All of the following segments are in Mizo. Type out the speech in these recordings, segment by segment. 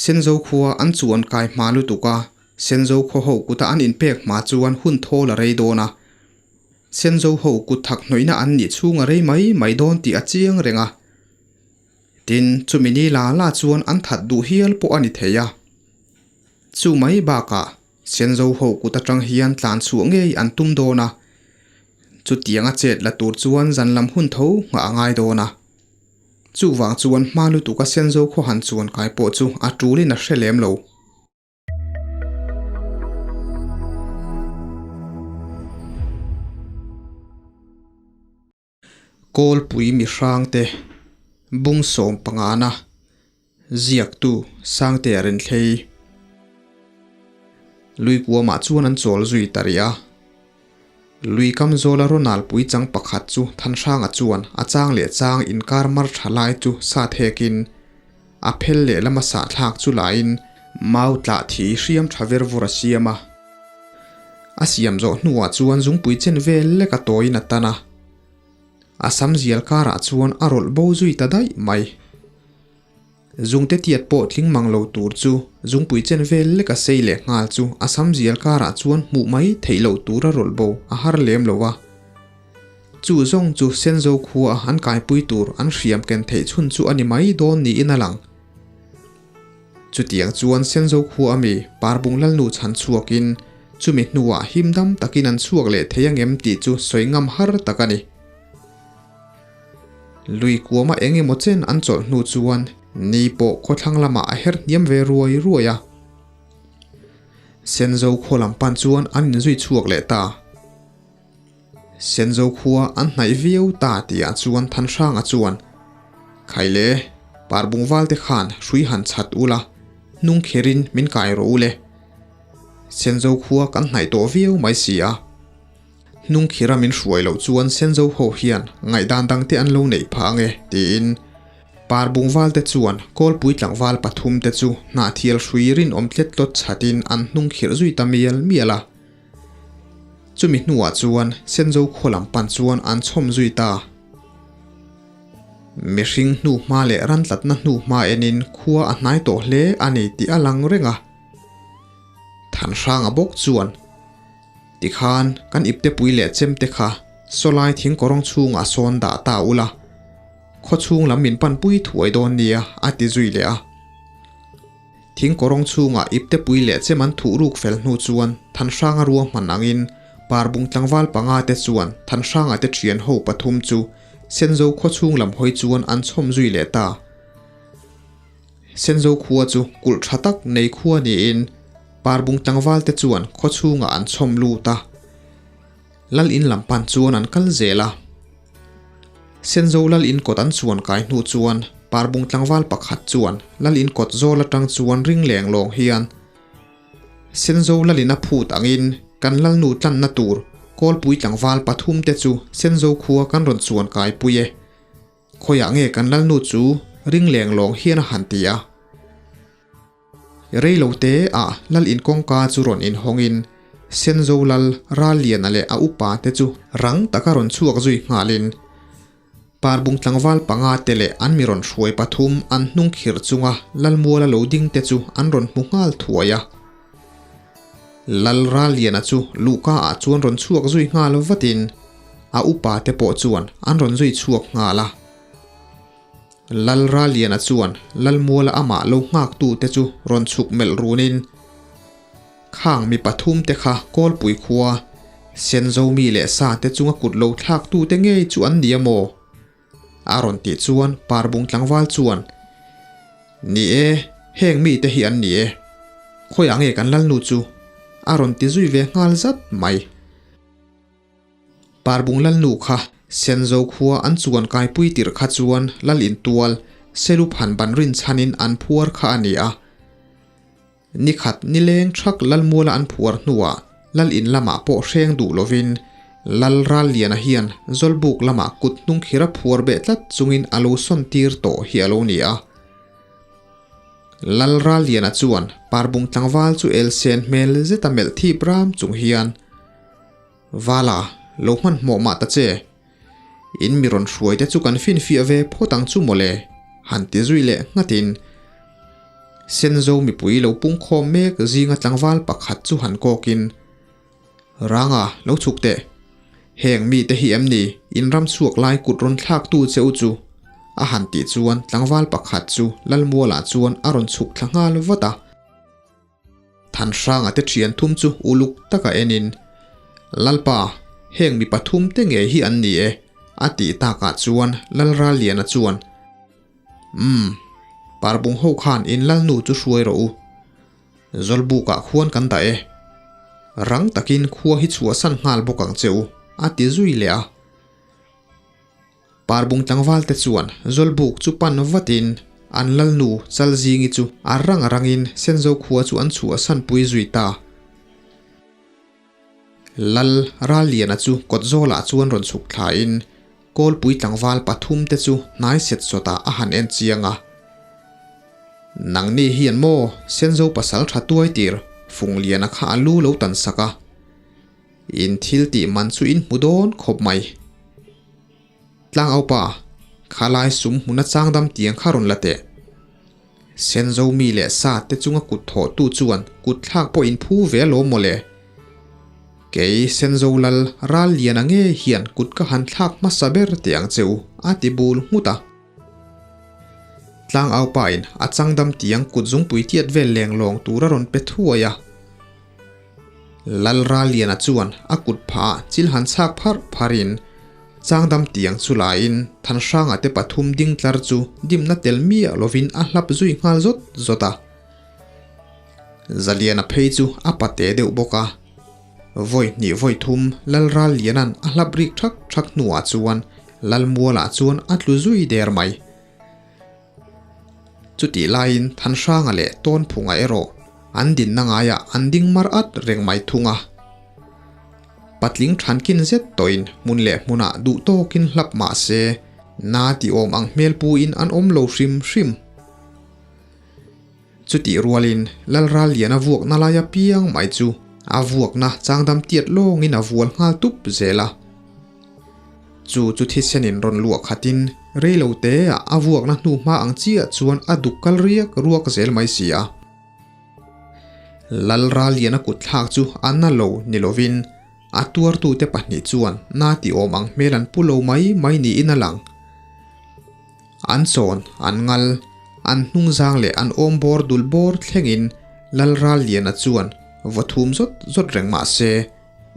Senzo khua an chuan kai hma lutuk a, Senzo khaw ho kuta an inpek hma chuan hun thawl a rei dawn a. Senzo ho kut thak hnawihna an nih chhung a rei mai mai dawn tih a chiang reng a. Tin, chumi ni la la chuan an that duh hial pawh a ni thei a. Chu mai bakah Senzo ho kut atang hian tlan chhuah ngei an tum dawn a. Chutianga chet la tur chuan zan lam hun tho nghah a ngai dawn a. Chuvang chuan hma lutuka Senzo khaw han chuan kai pawh chu a tulin a hre lem lo. Kawlpui mihrangte bung sawm pangana ziaktu Sangtea Renthlei Lui kuamah chuan an chawl zui ta rih a. Lui kam zawla Ronald pui chang pakhat chu Thanhranga chuan a chang leh chang inkar mar tha lai chu sat hekin a phel leh lama sahthlak chu lain mau tlah thi hriam tha ver vur a siam a. A siam zawh hnuah chuan zungpui chen vel lek a tawiin a tan a. A sam zial karah chuan a rawlh bo zui ta daih mai. Zungte tiat pawh tling mang lo tur chu zungpui chen vel lek a sei leh nghal chu a sam zial karah chuan hmuh mai theih loh tur a rawlh bo a har lem lo a. Chu zawng chu Senzo khua an kaipui tur an hriam ken theih chhun chu a ni mai dawn niin a lang. Chutiang chuan Senzo khua ami Parbung Lalnu chhan chhuakin chumi hnuah himdam takin an chhuak leh thei angem tih chu sawi ngam har tak a ni. Lui kuama eng emaw chen an chawlh hnu chuan ni pawh khawthlang lamah a her hniam ve ruai ruai a. Senzo khua lam pan chuan an inzui chhuak leh ta. Senzo khua an hnaih viau ta tihah chuan Thanhranga chuan, Khaile, Parbung valte khan hrui han chhat ula, hnung kherin min kai rawh ule. Senzo khua kan hnaih tawh viau mai si a. Hnung khira min hruai loh chuan Senzo ho hian ngaihdan dangte an lo neih phah ange, tiin Parbung valte chuan Kawlpui tlangval pathumte chu hnahthial hrui rinawm tlet tlawt chhatin an hnung khirh zui ta mial mial a. Chumi hnuah chuan Senzo khaw lam pan chuan an chhawm zui ta. Mihring hnu hma leh rantlatna hnu hma enin khua a hnai tawh hle a ni tih a lang reng a. Thanhranga bawk chuan, Tikhan kan iptepui leh chemte kha sawlai thing kawrawng chhungah sawn dah ta ula, khaw chhung lam min panpui thuai dawn nia a ti zui leh a. Thing kawrawng chhungah iptepui leh chem an thuh ruk fel hnu chuan Thanhranga ruahman angin Parbung tlangval panga te chuan Thanhranga te thian ho pathum chu Senzo khaw chhung lam hawi chuan an chhawm zui leh ta. Senzo khua chu kulh tha tak nei khua niin Parbung tlangval te chuan khaw chhungah an chhawm lut a. Lal in lam pan chuan an kal zel a. Senzo lal in kawt an chuan kai hnu chuan Parbung tlangval pakhat chuan lal in kawt zawl atang chuan ring leng lawng hian Senzo lal in a phut angin kan lalnu tlanna tur Kawlpui tlangval pathum te chu Senzo khua kan rawn chuan kai pui e. Khawiah nge kan lalnu chu ring leng lawng hian a han ti a. Rei lo te ah lal in kawngka chu rawn inhawngin Senzo lal Ralliana leh a upa te chu rang taka rawn chhuak zui nghalin Parbung tlangval panga te leh an mi rawn hruai pathum an hnung khirh chunga Lalmuala lo ding te chu an rawn hmu nghal thuai a. Lal Ralliana chu luhka ah chuan rawn chhuak zui nghal vatin a upa te pawh chuan an rawn zui chhuak nghal a. Lal Ralliana chuan Lalmuala amah lo nghaktute chu rawn chhuk melh runin, Khang mi pathumte kha Kawlpui khua, Senzomi leh Sate chunga kut lo thlaktute ngei chu an ni a maw? A rawn tih chuan Parbung tlangval chuan, Ni e, heng mite hi an ni e. Khawiah nge kan Lalnu chu? A rawn ti zui ve nghal zat mai. Parbung Lalnu kha Senzo khua an chuan kaipui tirh kha chuan Lal intual Selup han ban rinchhanin an phuar kha a ni a. Nikhat nileng thak Lalmuala an phuar hnuah Lal in lamah pawh hreng duh lovin Lal Ralliana hian Zawlbuk lamah kut hnung khira phuar beh tlat chungin a lo sawn tir tawh hi a lo ni a. Lal Ralliana chuan Parbung tlangval chu elsen hmel zeta melh thip ram chung hian, Vala, lo hmanhmawh mah ta che. In mi rawn hruai te chu kan finfiah ve phawt ang chu mawle, han ti zui leh nghatin. Senzo mipui lo pungkhawm mek zinga tlangval pakhat chu han kawkin, Ranga, lo chhuk teh. Heng mite hi em ni in ram chhuak lai kut rawn thlaktu che u chu? A han tih chuan tlangval pakhat chu Lalmualah chuan a rawn chhuk thla nghal vat a. Thanhranga te thian thum chu uluk taka enin, Lalpa, heng mi pathum te ngei hi an ni e, a tih takah chuan Lalraliana chuan, Umm, Parbung ho khan in Lalnu chu hruai rawh u. Zawlbukah khuan kan dah e. Rang takin khua hi chhuahsan nghal bawk ang che u, a ti zui leh a. Parbung tlangval te chuan Zawlbuk chu pan vatin an Lalnu Chalzingi chu a rang a rangin Senzo khua chu an chhuahsan pui zui ta. Lal Ralliana chu kawt zawlah chuan rawn chhuk thlain Kawlpui tlangval pathum te chu hnai set sawtah a han en chiang a. Nangni hian maw Senzo pasal tha tuai tir Fungliana kha a lu lo tan sak a. In thil tih man chu in hmu dawn khawp mai. Tlangaupa, khalai sum hmuna changdam tiang kha rawn la teh. Senzo mi leh sa te chunga kut thawh tu chuan kut thlak pawh in phu ve alawm mawle. Kei Senzo lal ral liana nge hian kut ka han thlak hmasa ber teh ang che u, a ti bul nghut a. Tlangaupa in a changdam tiang kut zungpui tiat vel leng lawng tur a rawn pe thuai a. Lalraliana chuan a kut phah chil han chhak pharh pharhin changdam tiang chu laiin Thanhranga te pathum ding tlar chu dimna tel miah lovin a hlap zui nghal zawt zawt a. Zaliana phei chu a pate deuh bawk a. Vawi hnih vawi thum Lalraliana'n a hlap rik thak thak hnuah chuan Lalmualah chuan a tlu zui der mai. Chutih laiin Thanhranga leh Tawnphunga erawh an dinna ngaiah an ding mar at reng mai thung a. Patling thankin zet tawhin hmun leh hmunah duh tawkin hlap mah se, na ti awm ang hmel puin an awm lo hrim hrim. Chutih rualin Lalralliana vuakna lai apiang mai chu a vuakna changdam tiat lawngin a vual nghal tup zel a. Chu chu thisenin rawn luah khatin reilo teah a vuakna hnu hma ang chiah chuan a duk kal riak ruak zel mai si a. Lalraliana kut thlak chu a na lo ni lovin a tuartute pahnih chuan na ti awm ang hmel an pu lo mai mai niin a lang. An chawn, an ngal, an hnungzang leh an awm bawr dul bawr thlengin Lalraliana chuan vaw thum zawt zawt reng mah se,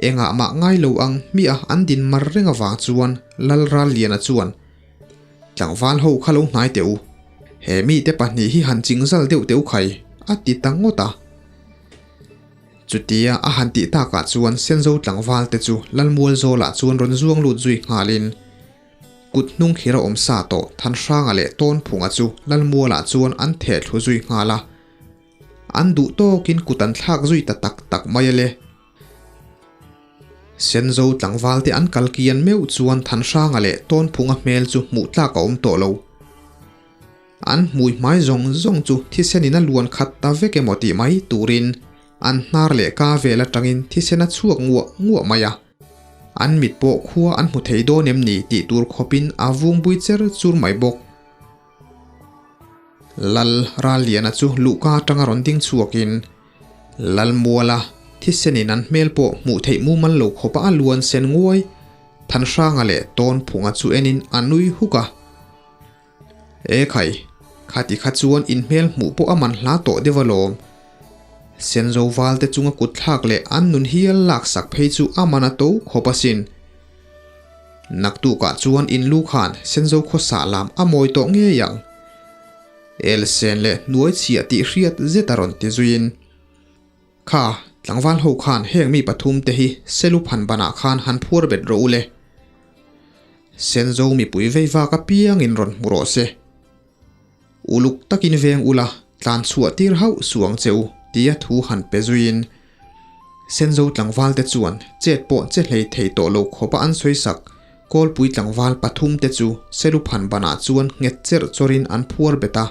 Engah mah ngai lo ang hmiah an din mar reng avang chuan Lalralliana chuan, Tlangval ho kha lo hnai teh u. He mite pahnih hi han chingzal deuh teh u khai, a ti ta ngawt a. Chutia a han tih takah chuan Senzo tlangval te chu Lalmualzawlah chuan rawn zuang lut zui nghalin kut hnung khir a awm sa tawh Thanhranga leh Tawnphunga chu Lalmualah chuan an theh thlu zui nghal a. An duh tawkin kut an thlak zui ta tak tak mai a le. Senzo tlangval te an kal kian meuh chuan Thanhranga leh Tawnphunga hmel chu hmuh tlak a awm tawh lo. An hmui hmai zawng zawng chu thisen in a luan khat ta vek emaw tih mai turin an hnar leh ka vel atangin thisen a chhuak nguah nguah mai a. An mit pawh khua an hmu thei dawn em ni tih tur khawpin a vung bui cher chur mai bawk. Lal Ralliana chu luhka atanga rawn ding chhuakin Lalmuala thisenin an hmel pawh hmuh theih mumal lo khawpa a luan sen nguai Thanhranga leh Tawnphunga chu enin a nui huk a. E khai, khati kha chuan in hmel hmuh pawh a man hla tawh deuh alawm. Senzo valte chunga kut thlak leh an nun hial laksak phei chu a man a to khawp asin. Naktukah chuan in lu khan Senzo khawsa lam a mawi tawh ngei ang. Elsen leh hnuai chhiah tih hriat zet a rawn ti zuiin, Kha, tlangval ho khan heng mi pathum te hi Selu phan banah khan han phuar bet rawh u le. Senzo mipui vei vak apiangin rawn hmu rawh se. Uluk takin veng ula, tlan chhuah tir hauh suh ang che u, tia thu han pe zuiin Senzo tlangval te chuan chet pawh che hlei thei tawh lo khawpa an sawi sak. Kawlpui tlangval pathum te chu Seluphan banah chuan nghet cherh chawrin an phuar bet a.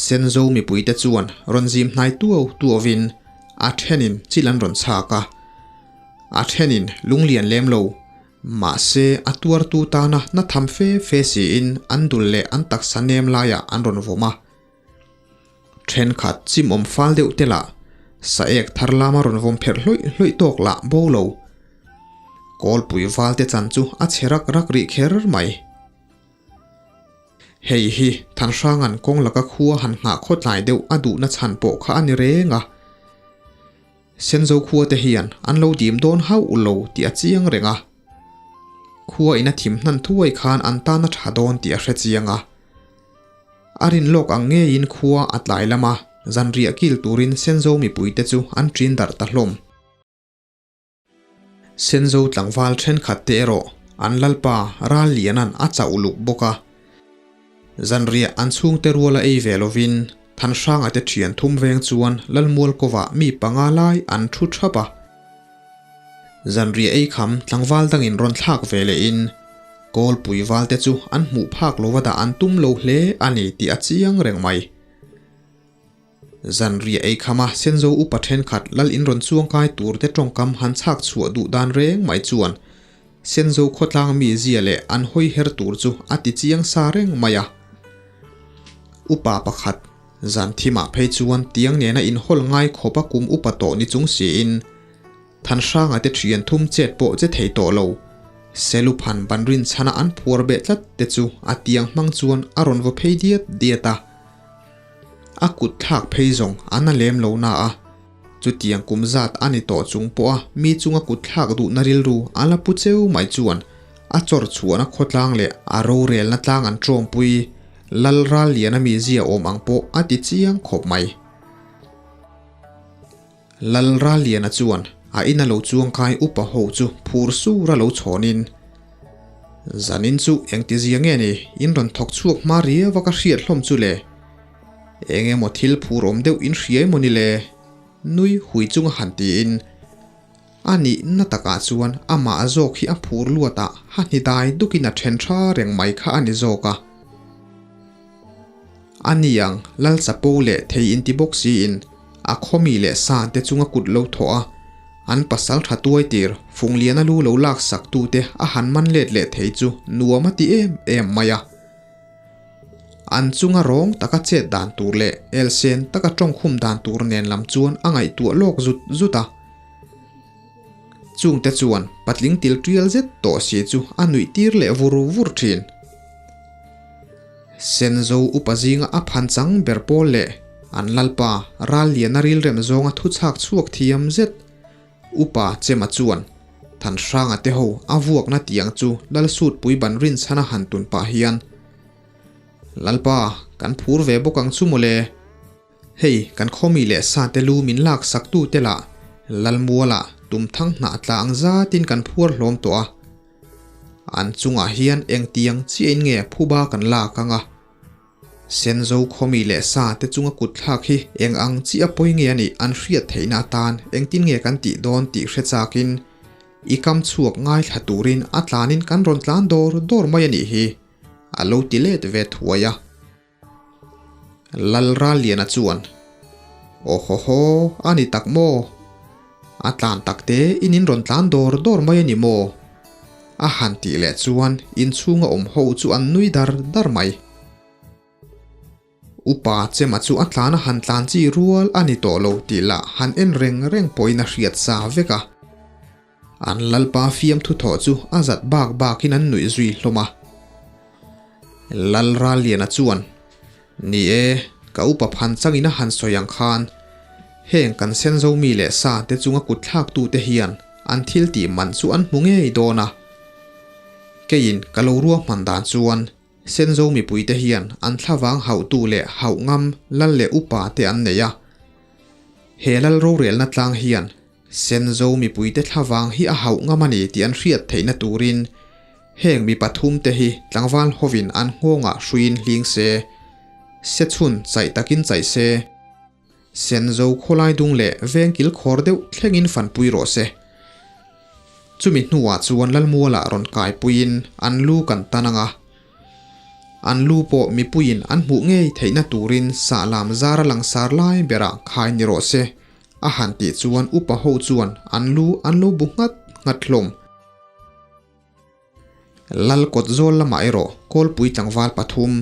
Senzo mipui te chuan rawn zim hnai tuau tuauin a thenin chil an rawn chhak a, a thenin lunglian lem lo. Mahse, a tuartu tana na tham fe fe siin an dul leh an taksa nem laiah an rawn vawm a. Thenkhat chimawm fal deuh te lah sa ek thar lama rawn vawm pherh hlawih hlawih tawk lah bo lo. Kawlpui val te chan chu a chhe rak rak rih kher mai. Hei hi Thanhranga'n kawng laka khua han nghah khawtlai deuh a duhna chhan pawh kha a ni reng a. Senzo khua te hian an lo dim dawn hauh lo tih a chiang reng a. Khua in a thim hnan thuai khan an tan a tha dawn tih a hre chiang a. A rin lawk ang ngeiin khua a tlai lam a, zanriah kil turin Senzo mipuite chu an ṭin darh ta hlawm. Senzo tlangval thenkhat te erawh an lalpa ral lianan a chauh uluk bawk a. Zanriah an chhungte ruala ei ve lovin Thanhranga te thian thum veng chuan Lalmual kovah mi panga lai an thu thap a. Zanriah ei kham tlangval dangin rawn thlak ve lehin Kawlpui valte chu an hmuh phak lova dah an tum lo hle a ni tih a chiang reng mai. Zanriah ei khama Senzo upa thenkhat lal in rawn chuangkai tur te tawngkam han chhak chhuah duh dan reng mai chuan Senzo khawtlang mi zia leh an hawi her tur chu a ti chiang sa reng mai a. Upa pakhat zan thimah phei chuan tiang nena inhawl ngai khawp a kum upa tawh ni chung siin Thanhranga te thian thum chet pawh che thei tawh lo. Seluphan ban rinchhana an phuar beh tlat te chu a tiang hmang chuan a rawn vaw phei diat diat a. A kut thlak phei zawng an a lem lo na a, chutiang kum zat a ni tawh chung pawha mi chunga kut thlak duhna rilru a la pu cheu mai chuan a chawr chhuahna khawtlang leh a rorelna tlang an tawmpui Lal Ralliana mizia awm ang pawh a ti chiang khawp mai. Lal Ralliana chuan a ina lo chuangkai upa ho chu phur sura lo chhawnin, Zanin chu engtizia nge ni in rawn thawk chhuak hma riau a ka hriat hlawm chu le? Eng emaw thil phur awm deuh in hria emaw ni le? Nui hui chunga han tiin, A nihna takah chuan amah zawk hi a phur luatah ha hni dai dukin a then tha reng mai kha a ni zawk a. A ni ang, Lal Chapo leh thei inti bawk siin a khawmi leh sa te chunga kut lo thawh a, an pasal tha tuai tir Fungliana lu lo lak sak tute a han man let leh thei chu nuam a ti em em mai a. An chunga rawng taka chet dan tur leh elsen taka tawngkhum dan tur nen lam chuan a ngaihtuah lawk zut zut a. Chungte chuan patling til tial zet tawh si chu a nuih tir leh vur vur thin. Senzo upa zinga a phan chang ber pawl leh an lalpa Ralliana rilrem zawnga thu chhak chhuak thiam zet Upa Chema chuan Thanhranga te ho a vuakna tiang chu Lalsutpui ban rinchhana han tun pah hian Lalpa kan phur ve bawk ang chu mawle. Hei kan khawmi leh sa te lu min lak sak tu te lah Lalmuala tumthang hnah tla ang zatin kan phuar hlawm tawh a. An chungah hian engtiang chiahin nge phuba kan lak ang a? Senzo khawmi leh sa te chunga kut thlak hi eng ang chiah pawi nge a nih an hriat theihna atan engtin nge kan tih dawn tih hre chakin i kam chhuak ngaithla turin a tlanin kan rawn tlan dawr dawr mai a nih hi a lo ti let ve thuai a. Lalraliana chuan, Aw haw haw, a ni tak maw? A tlan tak te in in rawn tlan dawr dawr mai a ni maw? A han tih leh chuan inchhunga awm ho chu an nui dar dar mai. Upa Chema chu a tlan a han tlan chi rual a ni tawh lo tih lah han en reng reng pawhin a hriat sa vek a. An lalpa fiamthu thawh chu a zat bak bakin an nuih zui hlawm a. Lal Ralliana chuan, Ni e, ka upa phan changin a han sawi ang khan, heng kan senzo mi leh sa te chunga kut thlaktute hian an thil tih man chu an hmu ngei dawn a. Keiin ka lo ruahman dan chuan senzo mipuite hian an thlavang hauhtu leh hauh ngam lal leh upa te an nei a. He lal rorelna tlang hian Senzo mipuite thlavang hi a hauh ngam a ni tih an hriat theihna turin heng mi pathumte hi tlangval hovin an nghawngah hruiin hling se, se chhun chaih takin chaih se, Senzo khawlai dung leh veng kilkhawr deuh thlengin fanpui rawh se. Chumi hnuah chuan Lalmualah rawn kaipuiin an lu kan tan ang a. An lu pawh mipuiin an hmuh ngei theihna turin sahlam zara langsar lai berah khai ni rawh se. A han tih chuan upa ho chuan an lu an lo bu nghat nghat hlawm. Lal kawt zawl lamah erawh Kawlpui tlangval pathum,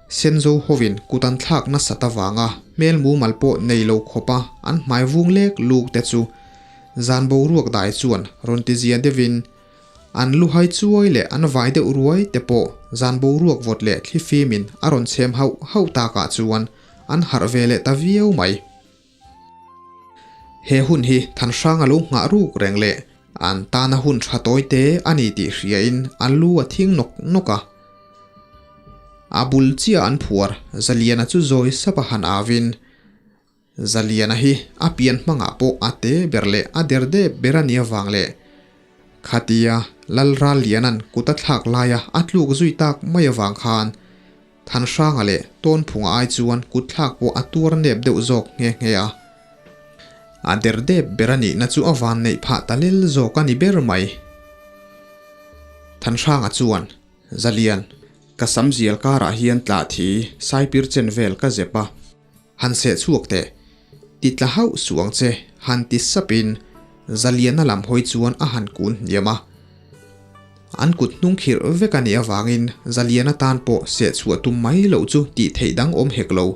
Senzo hovin kut an thlak nasat avanga hmel mumal pawh nei lo khawpa an hmai vung lek luk te chu zan boruak dai chuan rawn ti zia deuhin an lu hai chuai leh an vai deuh ruai te pawh zan boruak vawt leh thlifimin a rawn chhem hauh hauh takah chuan an harh ve leh ta viau mai. He hun hi Thanhranga lo nghah ruk reng leh an tana hun tha tawi te a ni tih hriain a lu a thing nawk nawk a. A bul chiah an phuar Zaliana chu zawi sap a han avin Zaliana hi a pian hmangah pawh a te ber leh a der dep ber a nih avang leh khatia Lalralliana'n kut a thlak laia a tluk zui tak mai avang khan Thanhranga leh Tawnphunga ai chuan kutthlak pawh a tuar nep deuh zawk nghe nghe a. A der dep ber a nihna chu a van neih phah ta lel zawk a ni ber mai. Thanhranga chuan, Zalian, ka sam zial karah hian tlah thi saipir chen vel ka zep a. Han seh chhuak teh, ti tla hauh suh ang che, han ti sapin Zaliana lam hawi chuan a han kun hniam a. An kut hnung khirh vek a nih avangin Zaliana tan pawh seh chhuah tum mai loh chu tih theih dang awm hek lo.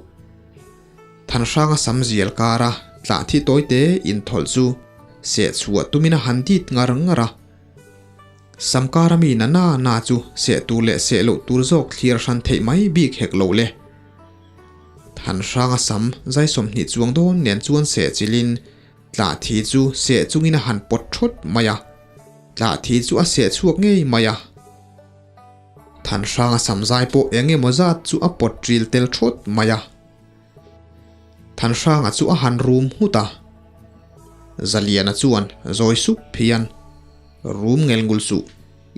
Thanhranga sam zial kara tlah thi tawi te inthawlh chu seh chhuah tumin a han dit ngar ngar a. Sam kara mi na na na chu seh tur leh seh loh tur zawk thlir hran theih mai bik hek lo le. Thanhranga sam zai 20 chuang dawn nen chuan seh chilhin tlah thi chu seh chungin a han pawt thawt mai a, tlah thi chu a seh chhuak ngei mai a. Thanhranga sam zai pawh eng emaw zat chu a pawt ril tel thawt mai a. Thanhranga chu a han rum nghut a. Zaliana chuan zawi sup hian, Rum ngel ngul suh,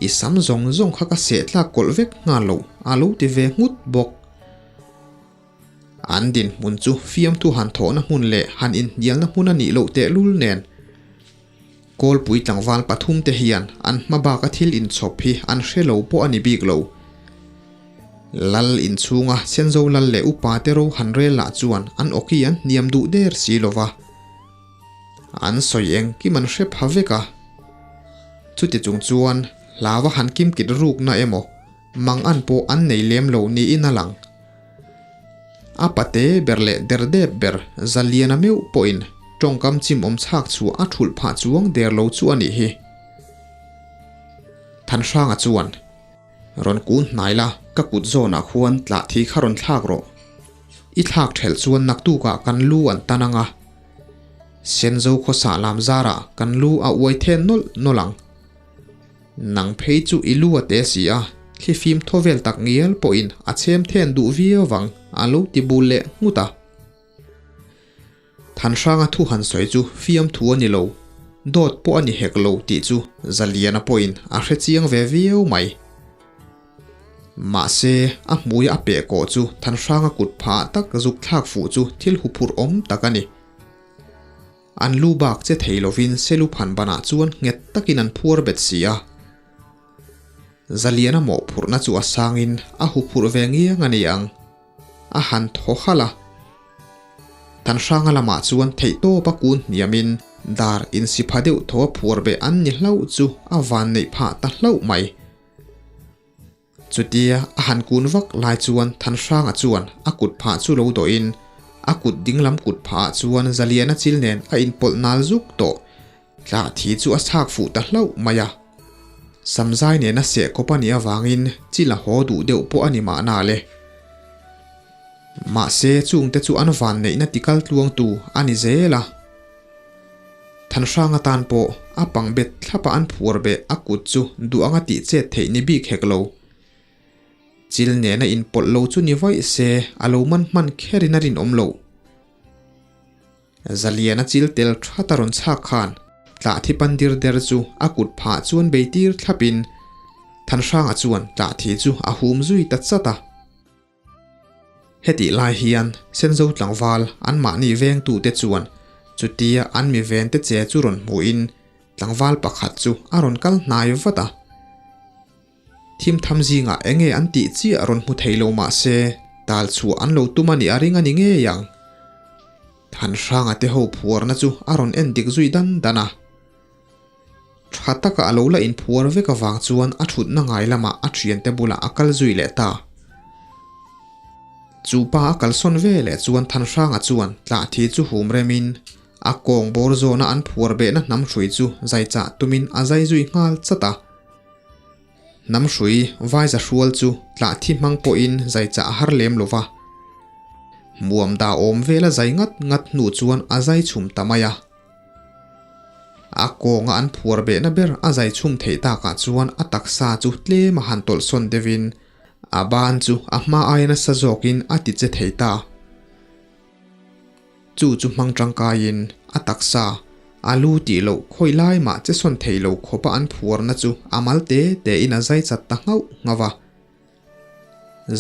i sam zawng zawng kha ka seh tlak kawlh vek nghal lo, a lo ti ve nghut bawk. An dinhmun chu fiamthu han thawhna hmun leh han inhnialna hmun a nih loh tehlul nen Kawlpui tlangval pathumte hian an hma baka thil inchhawp hi an hre lo pawh a ni bik lo. Lal inchhunga Senzo Lal leh upa te ro han rel lah chuan an awki an hniam duh der si lo va. An sawi engkim an hre pha vek a. Chuti chung chuan hlava han kimkit rukna emaw mang an pawh an nei lem lo niin a lang. A pate ber leh derdep ber Zaliana meuh pawhin tawngkam chimawm chhak chhuah a thulh phah chuang der lo chu a nih hi. Thanhranga chuan, Rawn kun hnai la, ka kut zawnah khuan tlah thi kha rawn thlak rawh. I thlak thelh chuan naktukah kan lu an tan ang a. Senzo khawsa lam zarah kan lu a uai then nawlh nawlh ang. Nang phei chu i lu a te si a, thlifim thaw vel tak ngial pawhin a chhem then duh viau vang a lo ti bul leh nghut a. Thanhranga thu han sawi chu fiamthu a ni lo, dawt pawh a ni hek lo tih chu Zaliana pawhin a hre chiang ve viau mai. Mahse, a hmuia a peh kawh chu Thanhranga kut phah tak zuk thlak fuh chu thil huphurh awm tak a ni. An lu bak che thei lovin Selu phan banah chuan nghet takin an phuar bet si a. Zaliana mawhphurhna chu a sangin a huphurh ve ngiang a ni ang. A han thaw halh a. Thanhranga lamah chuan theihtawp a kun hniamin dar insipha deuh thaw a phuar beh an ni hlauh chu a van neih phah ta hlauh mai. Chutia a han kun vak lai chuan Thanhranga chuan a kut phah chu lo dawhin a kut dinglam kut phahah chuan Zaliana chil nen a inpawlh nal zuk tawh. Tlah thi chu a chhak fuh ta hlauh mai a. Samzai nena seh kawp a nih avangin chil a haw duh deuh pawh a ni mahna le. Mahse chungte chu an vanneihna tikal tluangtu a ni zel a. Thanhrang atan pawh a pang bet thlapa an phuar beh a kut chu duh anga tih chet theih ni bik hek lo. Chil nena inpawlh lo chu ni vaih se a lo man hman kherin a rinawm loh. Zaliana chil tel that a rawn chhak khan tlah thi pan dir der chu a kut phah chuan bei tir thlapin Thanhranga chuan tlah thi chu a hum zui ta chat a. Hetih lai hian Senzo tlangval anmahni vengtute chuan chutia an mi vente che chu rawn hmuhin tlangval pakhat chu a rawn kal hnai vat a. Thim tham zingah enge an tih chiah rawn hmu thei lo mah se tal chhuah an lo tum a nih a ring a ni ngei ang. Thanhranga te ho phuarna chu a rawn en dik zui dan dan a. Tha taka a lo la inphuar vek avang chuan a thutna ngai lamah a thiante bulah a kal zui leh ta. Chu pa a kalsawn ve leh chuan Thanhranga chuan tlah thi chu hum remin a kawng bawr zawna an phuar behna hnam hrui chu zai chah tumin a zai zui nghal chat a. Hnam hrui vai za hrual chu tlah thi hmang pawhin zai chah a har lem lo va. Hmuam dah awm vela zai ngat ngat hnu chuan a zai chhum ta mai a. A kawnga an phuar behna ber a zai chhum theih takah chuan a taksa chu tlem a han tawlhsawn deuhin a ban chu a hma aia nasa zawkin a ti che thei ta. Chu chu hmang tangkaiin a taksa a lu tih loh khawi lai mah che sawn thei lo khawpa an phuarna chu a mal te tein a zai chat ta nghauh nghauh a.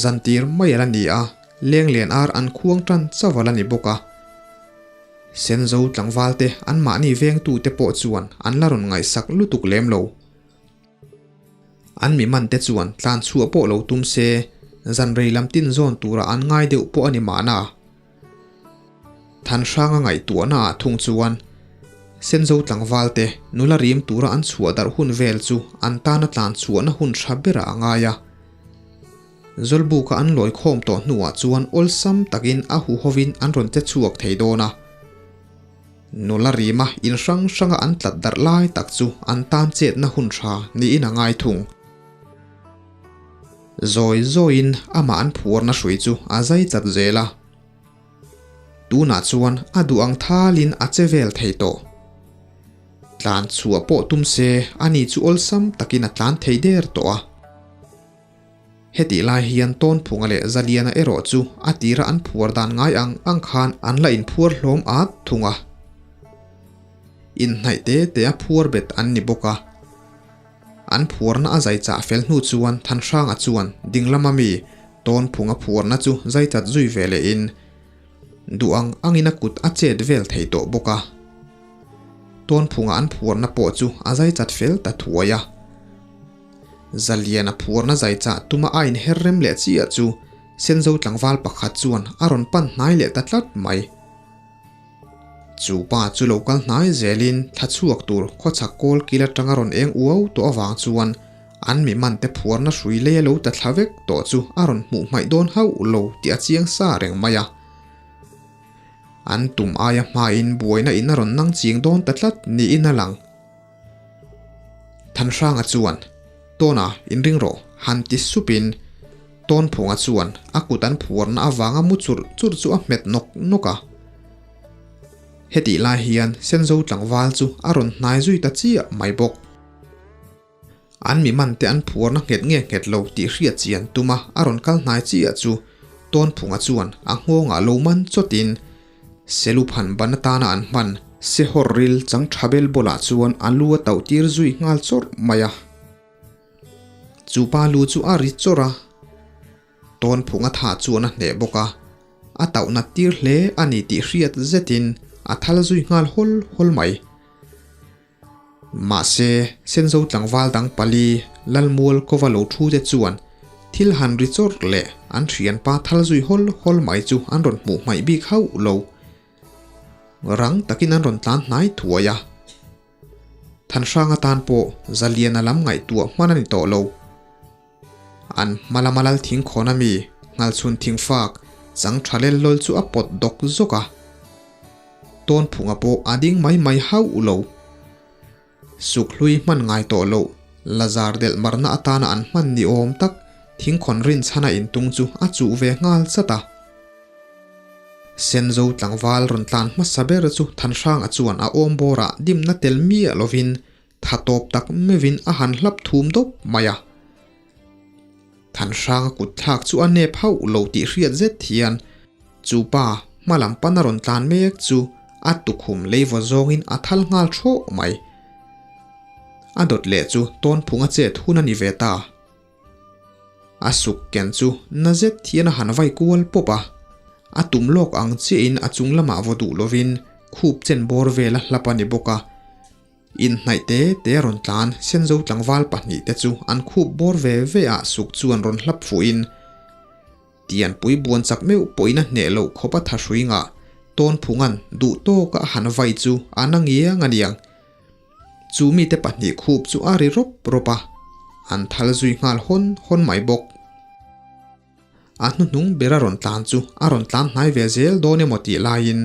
Zantir mai a la ni a, lenglian ar an khuang tan chauh a la ni bawk a. Senzo tlangval te anmahni vengtute pawh chuan an la rawn ngaihsak lutuk lem lo. An mi man te chuan tlan chhuah pawh lo tum se, zan rei lam tin zawn tura an ngai deuh pawh a ni mahna. Thanhranga ngaihtuahna ah thung chuan Senzo tlangval te nula rim tura an chhuah darh hun vel chu an tana tlan chhuahna hun tha berah a ngai a. Zawlbuka an lawi khawm tawh hnuah chuan awlsam takin a huhovin an rawn che chhuak thei dawn a. Nula rima in hrang hranga an tlat darh lai tak chu an tan chetna hun tha niin a ngai thung. Zawi zawiin amah an phuarna hrui chu a zai chat zel a. Tunah chuan a duh ang thalin a che vel thei tawh. Tlan chhuah pawh tum se ani chu awlsam takin a tlan thei der tawh a. Hetih lai hian Tawnphunga leh Zaliana erawh chu a tira an phuar dan ngai ang ang khan an la inphuar hlawm at thung a. Inhnaih te te a phuar bet an ni bawk a. An phuarna a zai chah fel hnu chuan Thanhranga chuan ding lama mi Tawnphunga phuarna chu zai chat zui ve lehin duh ang angin a kut a chet vel thei tawh bawk a. Tawnphunga an phuarna pawh chu a zai chat fel ta thuai a. Zaliana phuarna zai chah tuma a inher rem leh chiah chu Senzo tlangval pakhat chuan a rawn pan hnai leh ta tlat mai. Chu pa chu lo kal hnai zelin thla chhuak tur khawchhak kawl kil atanga rawn eng uau tawh avang chuan an mi man te phuarna hrui lei a lo ta thla vek tawh chu a rawn hmuh hmaih dawn hauh lo tih a chiang sa reng mai a. An tum aia hmain buaina in a rawn nang ching dawn ta tlat niin a lang. Thanhranga chuan, Tawna, inring rawh, han ti supin Tawnphunga chuan a kut an phuarna avanga mu churh churh chu a hmet nawk nawk a. Hetih lai hian Senzo tlangval chu a rawn hnai zui ta chiah mai bawk. An mi man te an phuarna nghet nge nghet lo tih hriat chian tuma a rawn kal hnai chiah chu Tawnphunga chuan a nghawngah lo man chawtin Seluphan ban atana an hman Sehawr ril chang tha bel bulah chuan a lu a tauh tir zui nghal chawrh mai a. Chu pa lu chu a ri chawrh a, Tawnphung a thah chuan a hneh bawk a, a tauh nat tir hle a ni tih hriat zetin a thal zui nghal hawl hawl mai. Mahse, Senzo tlangval dang pali Lalmual kova lo thu te chuan thil han ri chawrh leh an thianpa thal zui hawl hawl mai chu an rawn hmuh hmaih bik hauh lo. Rang takin an rawn tlan hnai thuai a. Thanhrang atan pawh Zaliana lam ngaihtuah hman a ni tawh lo. An hma lama lal thingkhawn ami nghalchhun thingfak chang tha lel lawl chu a pawt dawk zawk a. Tawnphunga pawh a ding mai mai hauh lo. Suk hlui hman ngai tawh loh Lazar delh marna atana an hman ni awm tak thingkhawn rinchhana intung chu a chuh ve nghal chat a. Senzo tlangval rawn tlan hmasa ber chu Thanhranga chuan a awm bawrah dimna tel miah lovin Tha tawp tak meuhin a han hlap thum dawp mai a. Thanhranga kut thlak chu a nep hauh lo tih hriat zet hian chu pa hma lam pana rawn tlan mek chu a tukhum leivaw zawngin a thal nghal thawh mai. A dawt leh chu tawnphung a chet hun a ni ve ta. A suk ken chu na zet hian a han vai kual pawp a, a tum lawk ang chiahin a chung lamah vaw duh lovin khup chen bawr vel a hlap a ni bawk a. Inhnaih te te a rawn tlan, Senzo tlangval pahnihte chu an khup bawr ve ve ah suk chuan rawn hlap fuhin Tianpui buan chak meuh pawhin a hneh loh khawp a tha hrui ngah Tawnphunga'n duh tawka a han vai chu a na ngiang a niang. Chu mite pahnih khup chu a ri rawp rawp a, an thal zui nghal hawn hawn mai bawk. A hnuhnung bera rawn tlan chu a rawn tlan hnai ve zel dawn emaw tih laiin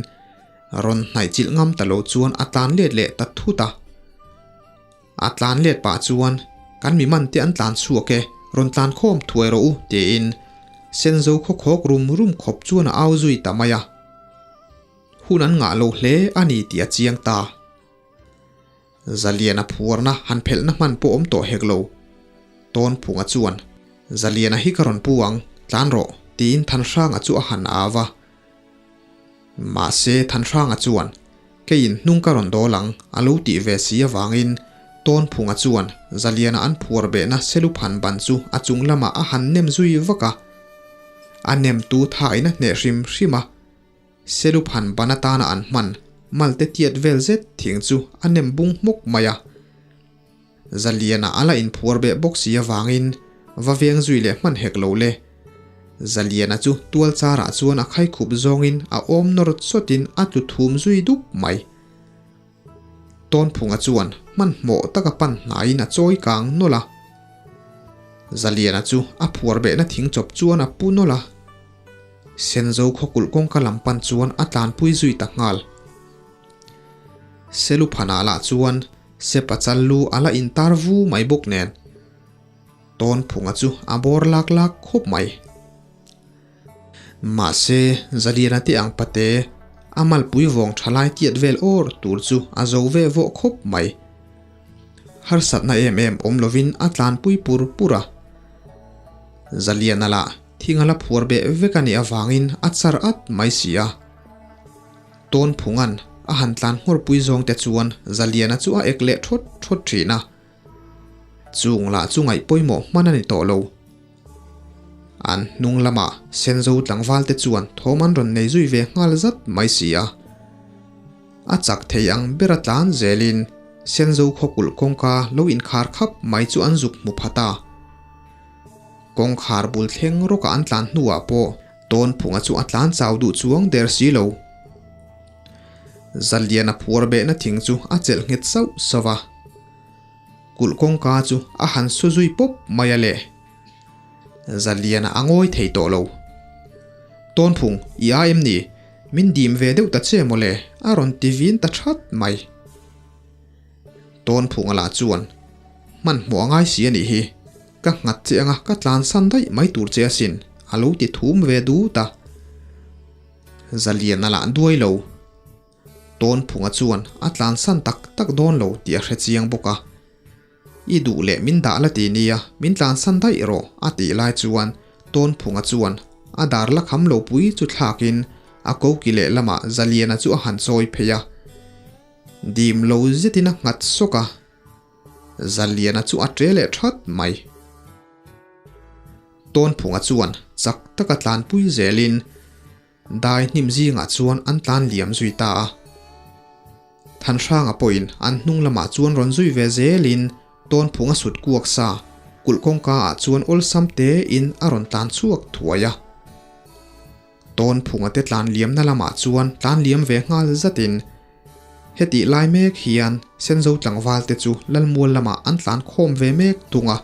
rawn hnaih chilh ngam ta lo chuan a tlan let leh ta thut a. A tlan let pah chuan, Kan mi man te an tlan chhuak e, rawn tlan khawm thuai rawh u, tiin Senzo khaw khawk rum rum khawp chuan a au zui ta mai a. Hun an ngah lo hle a ni tih a chiang ta. Zaliana phuarna han phelhna hman pawh awm tawh hek lo. Tawnphunga chuan, Zaliana hi ka rawn pu ang, tlan rawh, tiin Thanhranga chu a han au a. Mahse, Thanhranga chuan, Keiin hnung ka rawn dawl ang, a lo tih ve si avangin Tawnphunga chuan Zaliana an phuar behna Seluphan ban chu a chung lamah a han nem zui vak a. A nemtu thain a hneh hrim hrim a. Seluphan ban atana an hman malte tiat vel zet thing chu a nem bung hmawk mai a. Zaliana a la inphuar beh bawk si avangin va veng zui leh hman hek lo le. Zaliana chu tual charah chuan a khaikhup zawngin a awm nawr chawtin a tlu thum zui dup mai. Tawnphunga chuan hmanhmawh taka pan hnaiin a chawi kang nawlh a. Zaliana chu a phuar behna thing chawp chuan a pu nawlh a. Senzo khawkulh kawngka lam pan chuan a tlanpui zui ta nghal. Seluphanah lah chuan Sepa chal lu a la intar vu mai bawk nen. Tawnphunga chu a bawr lak lak khawp mai. Mahse, Zaliana te ang pate, a malpui vawng tha lai tiat vel awr tur chu a zo ve vawh khawp mai. Harsatna em em awm lovin a tlanpui pur pur a. Zaliana lah thing a la phuar beh vek a nih avangin a char at mai si a. Tawnphunga'n a han tlan nghawrpui zawng te chuan Zaliana chu a ek leh thawt thawt thin a. Chung lah chu ngaih pawimawh hman a ni tawh lo. An hnung lamah Senzo tlangval te chuan thawm an rawn nei zui ve nghal zat mai si a. A chak thei ang bera tlan zelin Senzo khawkulh kawngka lo inkhar khap mai chu an zuk hmu phat a. Kawngkhar bul thleng rawkah an tlan hnuah pawh Tawnphunga chu a tlan chau duh chuang der si lo. Zaliana phuar behna thing chu a chelh nghet sauh sauh a. Kulh kawngka chu a han su zui pawp mai a le. Zaliana a ngawi thei tawh lo. Tawnphung, i a em ni? Min dim ve deuh ta che mawle, a rawn ti vin ta that mai. Tawnphunga lah chuan, Hmanhmawh a ngai si a nih hi. Ka nghat che anga ka tlansan daih mai tur che asin, a lo ti thum ve dut a. Zaliana lah duai lo. Tawnphunga chuan a tlansan tak tak dawn lo tih a hre chiang bawk a. I duh leh min dah la ti nia, min tlansan daih rawh, a tih lai chuan Tawnphunga chuan a dar la kham lo pui chu thlakin a koki lehlamah Zaliana chu a han chawi phei a. Dim lo zetin a nghat sawk a. Zaliana chu a ṭe leh ṭhat mai. Tawnphunga chuan chak taka tlanpui zelin dai hnim zingah chuan an tlan liam zui ta a. Thanhranga pawhin an hnung lamah chuan rawn zui ve zelin Tawnphunga sut kuak sa kulh kawngka ah chuan awlsam tein a rawn tlan chhuak thuai a. Tawnphunga te tlan liamna lamah chuan tlan liam ve nghal zatin hetih lai mek hian Senzo tlangval te chu Lalmual lamah an tlan khawm ve mek tung a.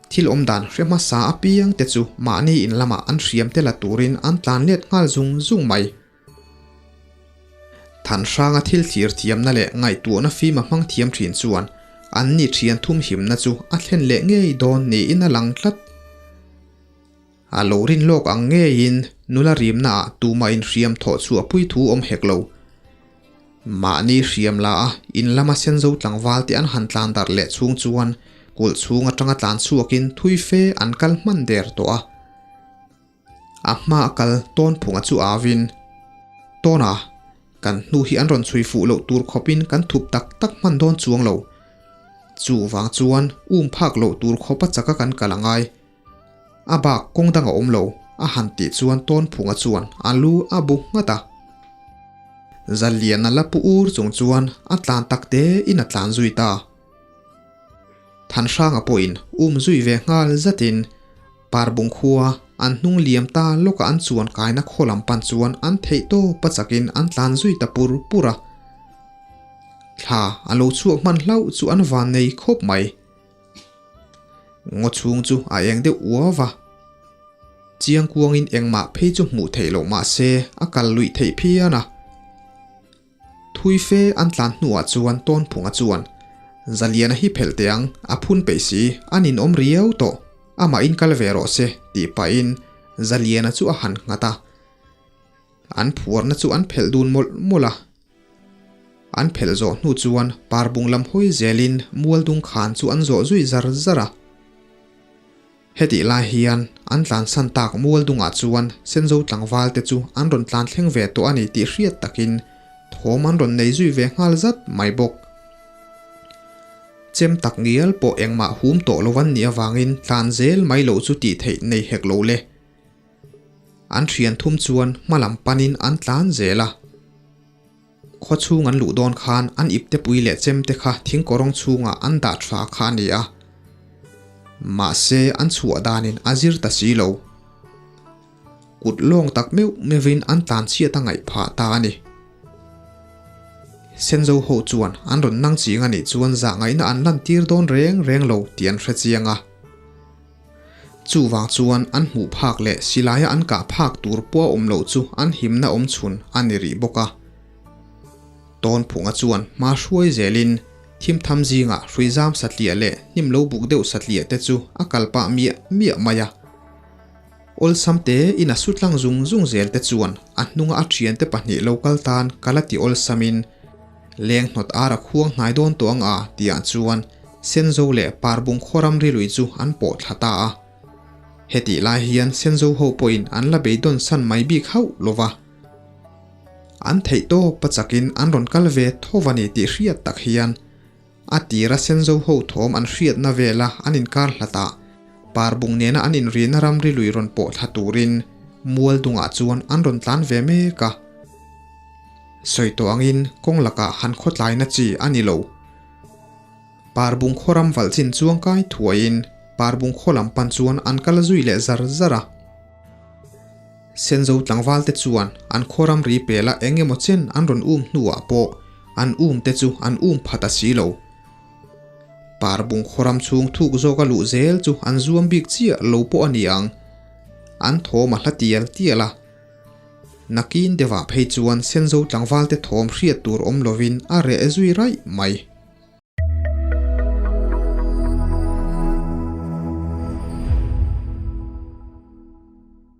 Thil awm dan hre hmasa apiang te chu mahni in lamah an hriam te la turin an tlan let nghal zung zung mai. Thanhranga thil thlir thiamna leh ngaihtuahna fim a hmang thiam thin chuan an ni thian thum himna chu a thlen leh ngei dawn niin a lang tlat. A lo rin lawk ang ngeiin nula rimna ah tumah in hriam thawh chhuah pui thu awm hek lo. Mahni hriam la a in lama senzo tlangval te an han tlan darh leh chhung chuan kulh chhung atanga tlan chhuakin thui fe an kal hman der tawh a. A hma a kal Tawnphunga chu avin, Tawna, kan hnu hi an rawn chhui fuh loh tur khawpin kan thup tak tak hman dawn chuang lo. Chuvang chuan um phak loh tur khawpa chaka kan kal a ngai. A bak kawng dang a awm lo, a han tih chuan Tawnphunga chuan a lu a bu nghat a. Zaliana la pu ur chung chuan a tlan tak te in a tlan zui ta. Thanhranga pawhin um zui ve nghal zatin Parbung khua an hnung liam ta lawkah an chuan kaina khaw lam pan chuan an theih tawp a chakin an tlan zui ta pur pur a. Thla a lo chhuak hman hlauh chu an van nei khawp mai. Ngaw chhung chu a eng deuh uau va. Chiang kuangin engmah phei chu hmuh theih loh mah se a kal luih theih phian a. Thui fe an tlan hnuah chuan Tawnphunga chuan, Zaliana hi phelh teh ang, a phun peih si, a ninawm riau tawh, amah in kal ve rawh se, tih pahin Zaliana chu a han nghat a. An phuarna chu an phelh dun mawlh mawlh a. An phelh zawh hnu chuan parbung lam hawi zelin mualdung khan chu an zawh zui zar zar a. Hetih lai hian an tlansan tak mual dungah chuan Senzo tlangval te chu an rawn tlan thleng ve tawh a ni tih hriat takin thawm an rawn nei zui ve nghal zat mai bawk. Chem tak ngial pawh engmah hum tawh lo an nih avangin tlan zel mai loh chu tih theih nei hek lo le. An thian thum chuan hma lam panin an tlan zel a. Khaw chhung an luh dawn khan an iptepui leh chemte kha thingkawrawng chhungah an dah tha kha a ni a. Mahse an chhuah danin a zir ta si lo. Kut lawng tak meuh meuhin an tlan chhiat a ngaih phah ta a ni. Senzo ho chuan an rawn nang ching a nih chuan zah ngaihna an lantir dawn reng reng lo tih an hre chiang a. Chuvang chuan an hmuh phak leh silaia an kah phak tur pawh a awm loh chu an himna awm chhun a ni rih bawk a. Tawnphunga chuan hma hruai zelin thimtham zingah hruizam satliah leh hnim lo buk deuh satliah te chu a kal pah miah miah mai a. Awlsam te in a su tlang zung zung zel te chuan a hnunga a thiante pahnih lo kal tan ka la ti awlsamin Leng hnawt ar a khuang hnai dawn tawh ang a tihah chuan Senzo leh Parbung khaw ramri lui chu an pawh thla ta a. Hetih lai hian Senzo ho pawhin an la beidawn san mai bik hauh lo va. An theih tawp a chakin an rawn kal ve tho va ni tih hriat tak hian a tira Senzo ho thawm an hriatna vela an inkar hlatah Parbung nena an inrina ramri lui rawn pawh thla turin mual dungah chuan an rawn tlan ve mek a. Sawi tawh angin kawng lakah han khawtlaina chi a ni lo. Parbung khaw ram valh chin chuang kai thuaiin Parbung khaw lam pan chuan an kal zui leh zar zar a. Senzo tlangval te chuan an khaw ram ri pela eng emaw chen an rawn um hnuah pawh an um te chu an um phat a si lo. Parbung khaw ram chhung thuk zawka luh zel chu an zuam bik chiah lo pawh a ni ang. An thawm a hla tial tial a. Nakin deuhah phei chuan Senzo tlangvalte thawm hriat tur awm lovin a reh zui raih mai.